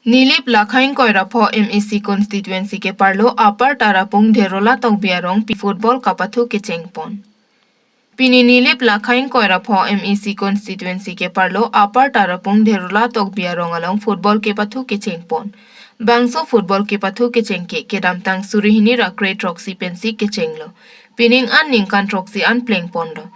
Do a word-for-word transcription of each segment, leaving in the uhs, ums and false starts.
Nilip Lakhaing Koirapho M A C constituency keparlo Upper Tarapung Dherola Tokbi arong pi football kapathu kechengpon. Pini Nilip Lakhaing Koirapho M A C constituency keparlo Upper Tarapung Dherola Tokbi arong along football kepathu kechengpon. Bangso football kepathu kecheng ke kedamtang suri hini ra kre throksi pensi kechenglo. Pining an ningkan throksi an plengponlo.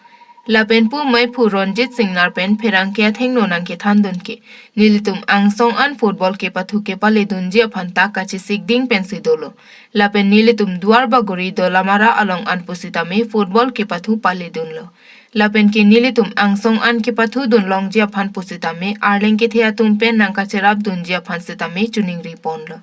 Lapen pu maiphu Ronjit Singnar pen pherangke athengno nangkethandun ke, nelitum angsong an football kepathu kepaledunji aphan ta kachesik ding pensi dolo. Lapen nelitum Duar Bagori Dolamara along an pusitame football kepathu paledunlo. Lapen ke nelitum angsong an kepathudun longji aphan pusitame arleng kethe atum pen nangkacherapdunji aphan sitame choningriponlo.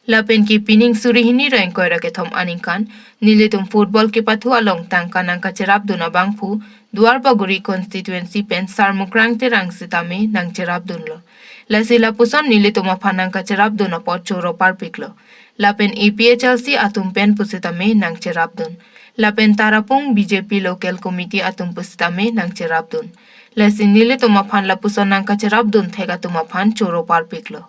Lapen ke pining suri hini ra ingkoi ra kethom aningkan, nelitum football kepathu along tangka nangkacherapdun abangphu Duar Bagori constituency pen Sarmukrang Terang sitame nangcherapdunlo. Lasi lapuson nelitum aphan nangkacherapdun apot choro parpiklo. Lapen A P H L C atum pen pusitame nangcherapdun. Lapen Tarapung B J P local committee atum pusitame nangcherapdun. Lasi nelitum aphan lapuson nangkacherapdun thek atum aphan choro parpiklo.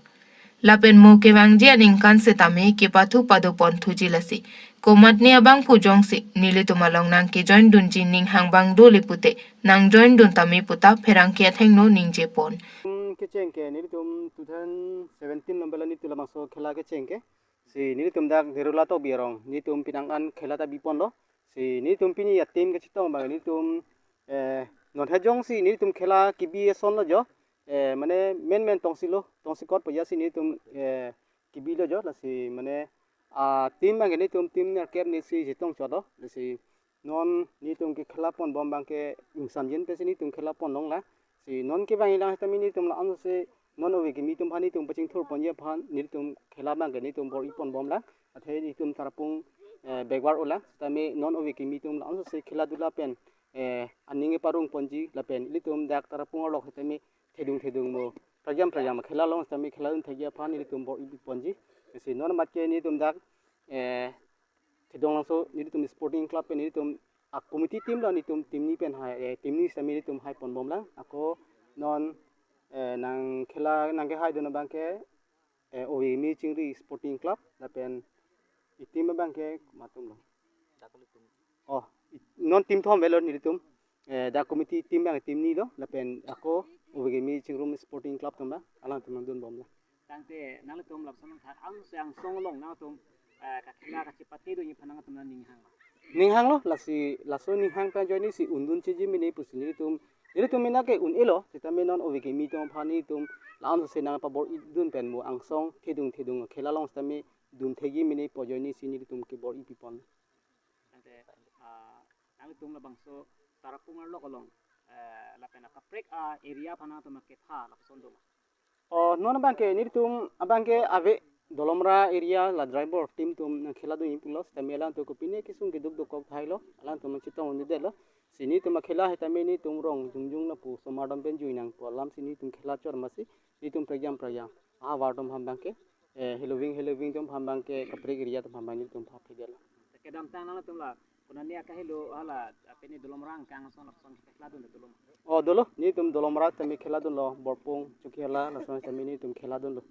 Lapen mo kevangji aningkan sitame kepathu padoponthuji lasi komatne abangphu jongsi nelitum along nangkejoindunji ninghang bang dole pute nangjoindun tame puta pherangke athengno ningjepon. Hmm, kecheng ke nelitum two thousand seventeen number la nelitum labangso khela kecheng ke. Si nelitum dak Dherola Tokbi arong nelitum pining an khela ta biponlo. Si nelitum pini a-team kachetong abang nelitum, eh, non he jongsi nelitum khela kebi asonlo jo. Eh, mane main main tongsi lo, tongsi kot po ya si nelitum, eh, kebilo jo, lasi mane a-team abang nelitum team nerkep nesi chetongchotlo, lasi non nelitum ke khela ponbom abang ke ingsamjin pensi nelitum khela pon longlang. Si non kevang ilang sitame nelitum la-an se non ove kimi atum aphan nelitum pachingthurponji aphan nelitum khela abang ke nelitum bor-iponbomlang. Athe nelitum Tarapung, eh, backward olang. Sitame non ove kimi atum la-an se khela dula pen, eh, aning eparongponji lapen nelitum dak Tarapung arlok sitame thedung thedung mo prajam prajam khela long sitame kheladun thekji aphan nelitum bor-ipiponji. Si non amat ke nelitum dak, eh, Thedonglangso nelitum sporting club pen nelitum a-committee team lo, nelitum team ni pen hai, eh, team ni sitame nelitum haiponbomlang. Ako non, eh, nangkhela nangkehaidun abang ke, eh, ove kimi chingri sporting club lapen e-team abang ke komat atum lo. Oh, i-, non team thom avelo nelitum. Eh, dak committee team abang team ni lo lapen ako ove kimi chingrum sporting club atum abang alangtum nangdunbomlo. Tangte nanglitum lapuson nangthan, ang se angsong along nangtum, eh, kakhela kachepatedunji aphan nangtum nangninghang ma? Ninghanglo, lasi laso ninghang pen ajoine si undun chiji mene pusi nelitum, nelitum mena ke un-elo, sitame non ove kimi atum aphan nelitum la-an se nangpabor-idun pen mo angsong thedung thedung khela long sitame dun thekji mene pu ajoine si nelitum kebor-ipipon. Tangte, ah, nanglitum labangso Tarapung arlok along, eh, lapen akaprek a-area aphan nangtum ketha lapuson do ma? Oh, non abang ke nelitum abang ke ave Dolamara area la driver team atum nangkheladunji pulo, sitame alangtum kopine kesung keduk dokok thailo, alangtum nangchetong un-edetlo. Si nelitum akhela sitame nelitum rong jongjong lapu osomar atum pen jui nangpo alam si nelitum khela chor masi nelitum prajam prajam ahavar atum aphan abang ke, eh, heloving heloving atum aphan abang ke kaprek area atum aphan abang nelitum phaphedetlo. Kedamtang nangtum la konane akahelo hala, ah, pini Dolamara angkang ason lapuson kekheladun dolo ma? Oh, dolo, nelitum Dolamara sitame kheladunlo, Borpung, Chokihola, lason sitame nelitum kheladunlo.